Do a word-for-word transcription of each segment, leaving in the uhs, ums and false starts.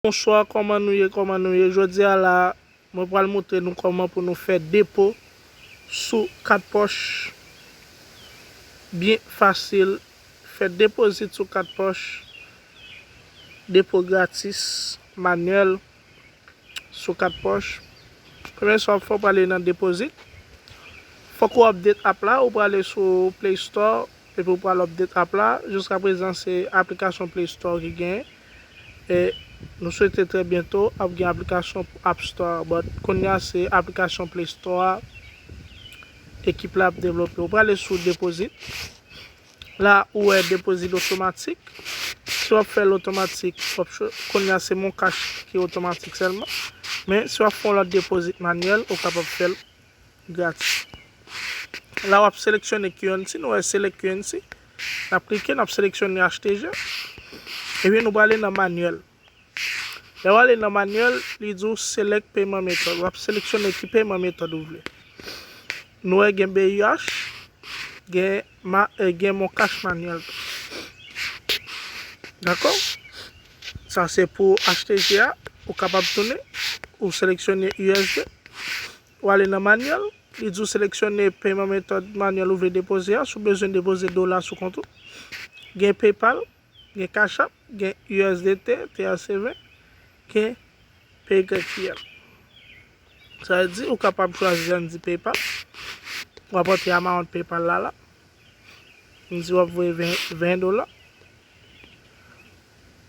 Bonswa, kòman nou ye, kòman nou ye? Jodi a la, mwen pral montre nou kòman pou nou fè depo sou kat pòch. Byen fasil. Fè depozit sou kat pòch. Depo gratis, manyèl, sou kat pòch. Premye sa w ap fè, w prale nan depozit. Fòk ou update app la, ou prale sou Play Store, epi w pral update app la. Jiska prezan, se aplikasyon Play Store ki genyen. E nou swete trè byento ap gen aplikasyon App Store, but kounye a se aplikasyon Play Store a ekip la ap devlope. Ou prale sou depozit. La, ou wè depozit otomatik. Si w ap fè l otomatik, w ap cho-, kounye a se Mon Cash ki otomatik sèlman. Men si w ap fè yon lòt depozit manyèl, ou kapab fè l gratis. La, w ap seleksyone Q N C, nou wè select Q N C. N ap klike, n ap seleksyone H T G. Epi nou prale nan manyèl. Lè w ale nan manyèl, li di w select payment method. W ap seleksyone ki payment method ou vle. Nou wè gen B I H, gen, ma, eh, gen Mon Cash manyèl tou. Dakò? Sa se pou H T G a, ou kapab tounen, ou seleksyone U S D, ou ale nan manyèl, li di w seleksyone payment method manyèl ou vle depoze a, si w bezwen depoze dola sou kont ou. Gen PayPal, gen Cash App, gen U S D T, T R C ven, gen P Y I M. Sa vle di, ou kapab chwazi, ann di PayPal. W ap antre amount PayPal la la. M di w ap voye ven, ven dola.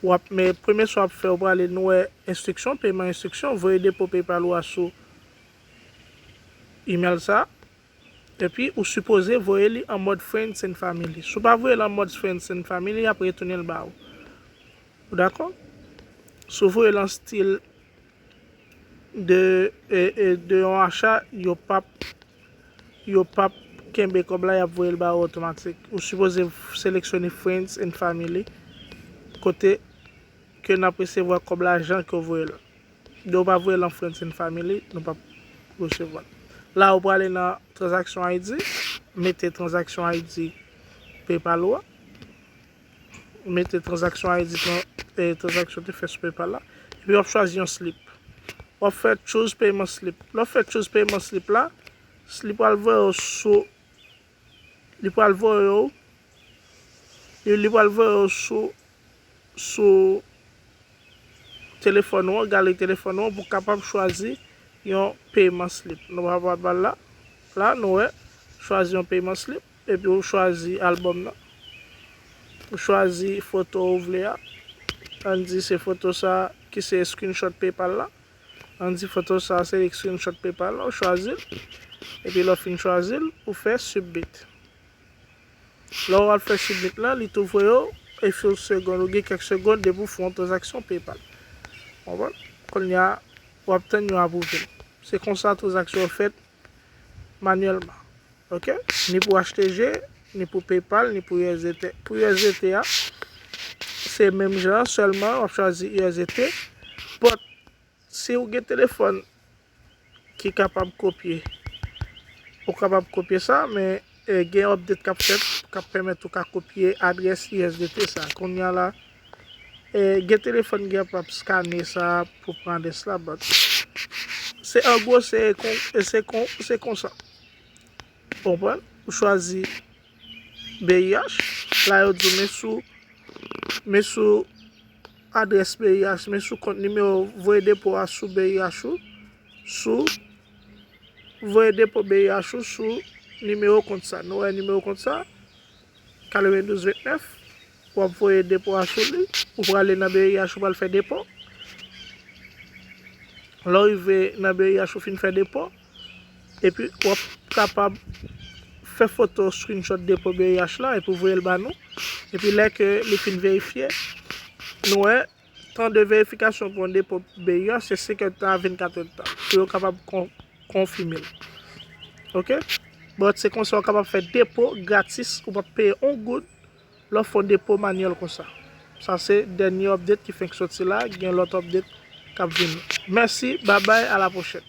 W ap, men premye sa w ap fè, ou prale, nou wè enstriksyon, pèman enstriksyon, voye depo PayPal ou a sou email sa. Epi, ou sipoze voye li an mòd friends and family. Si w pa voye l an mòd friends and family, y ap retounen l ba ou. Ou dakò? Si w voye l an stil de, e, e, de yon acha, yo p ap, yo p ap kenbe kòb la, y ap voye l ba ou otomatik. Ou sipoze seleksyone friends and family, kote ke n ap resevwa kòb la jan ke w voye l. Depi w pa voye l an friends and family, nou p ap resevwa l. La, ou prale nan transaction I D, mete transaction I D PayPal ou a. Mete transaction I D tran-, e, transaksyon te fè sou PayPal la. Epi w ap chwazi yon slip. W ap fè choose payment slip. Lè w fè choose payment slip la, slip pral voye w sou, li pral voye w, li, li pral voye w sou, sou telefòn ou an, galri telefòn ou an, pou w kapab chwazi yon payment slip. Nou pral ba l la. La, nou wè, chwazi yon payment slip, epi ou chwazi album nan. Ou chwazi foto ou vle a. Ann di se foto sa ki se screenshot PayPal la. Ann di foto sa se screenshot PayPal la, ou chwazi l. Epi lè w fin chwazi l, ou fè submit. Lè w al fè submit la, li tou voye w, e few second, ou gen kèk segonn depi w fè yon tranzaksyon PayPal. Konprann? Kounye a, w ap tann yo apwouve l. Se konsa tranzaksyon yo fèt manyèlman. Oke? Ni pou H T G, ni pou PayPal, ni pou U S D T. Pou U S D T a, se menm jan, sèlman w ap chwazi U S D T. But, si w gen telefòn ki kapab kopye, ou kapab kopye sa, men, e, gen update k ap fèt, k ap pèmèt ou ka kopye adrès U S D T sa. Kounye a la, e, gen telefòn ki kapab skane sa pou pran adrès la, but se an gwo, se kon, e se kon, se konsa. Konprann? Ou chwazi B I H, la yo di w men sou, men sou adrès B I H, men sou kont nimewo, voye depo a sou B I H ou, sou, voye depo B I H ou sou nimewo kont sa. Nou wè nimewo kont sa, katrevendouz ventnèf, w ap voye depo a sou li, ou prale nan B I H, ou pral fè depo. Lè w rive nan B I H, ou fin fè depo, epi w ap kapab fè foto screenshot depo B I H la, epi w voye l ba nou. Epi lè ke li fin verifye, nou wè, tan de verifikasyon pou yon depo B I H, se senkant tan a vennkat èdtan, pou yo kapab kon-, konfime l. Oke? But se konsa w kapab fè depo gratis, ou p ap peye yon goud, lè w fè yon depo manyèl konsa. Sa se dènye update ki fenk soti la, gen lòt update k ap vini. Mèsi, babay, a la pwochèn.